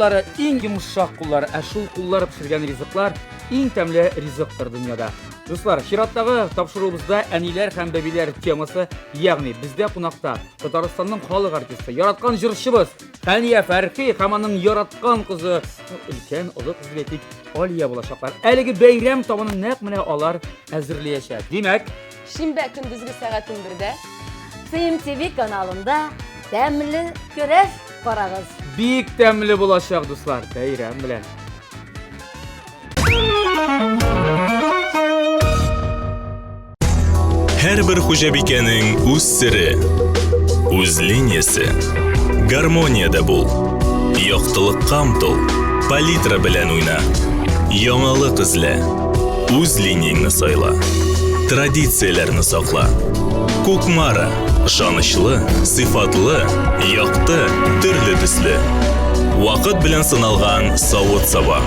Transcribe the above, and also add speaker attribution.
Speaker 1: куллары, иң йомшак куллары, ә шул куллар пешергән ризыклар иң тәмле ризыктыр дөньяда. Дуслар, чираттагы тапшыруыбызда әниләр һәм бәбиләр темасы, ягъни бездә кунакта Татарстанның халык артисты, яраткан җырчыбыз Хәния Фәрхи һәм аның яраткан кызы, өлкән, олы кызы дип әйтик, Алия булачаклар. Әлеге бәйрәм табынын нәкъ менә алар әзерләячәк. Димәк,
Speaker 2: шимбә көндезге сәгать 11-дә
Speaker 3: CMTV каналында тәмле көрәш карагыз.
Speaker 1: Бик тәмле булачак, дуслар, бәйрәм белән.
Speaker 4: Һәрбер хуҗабикәнең үз сере, үз линиясе. Гармониядә бул. Яктылыкка омтыл. Палитра белән уйна. Яңалык эзлә. Үз линияңне сайла. Традицияләрне сакла. Кукмара. Ышанычлы, сыйфатлы, якты, төрле төсле. Вакыт белән сыналган савыт-саба.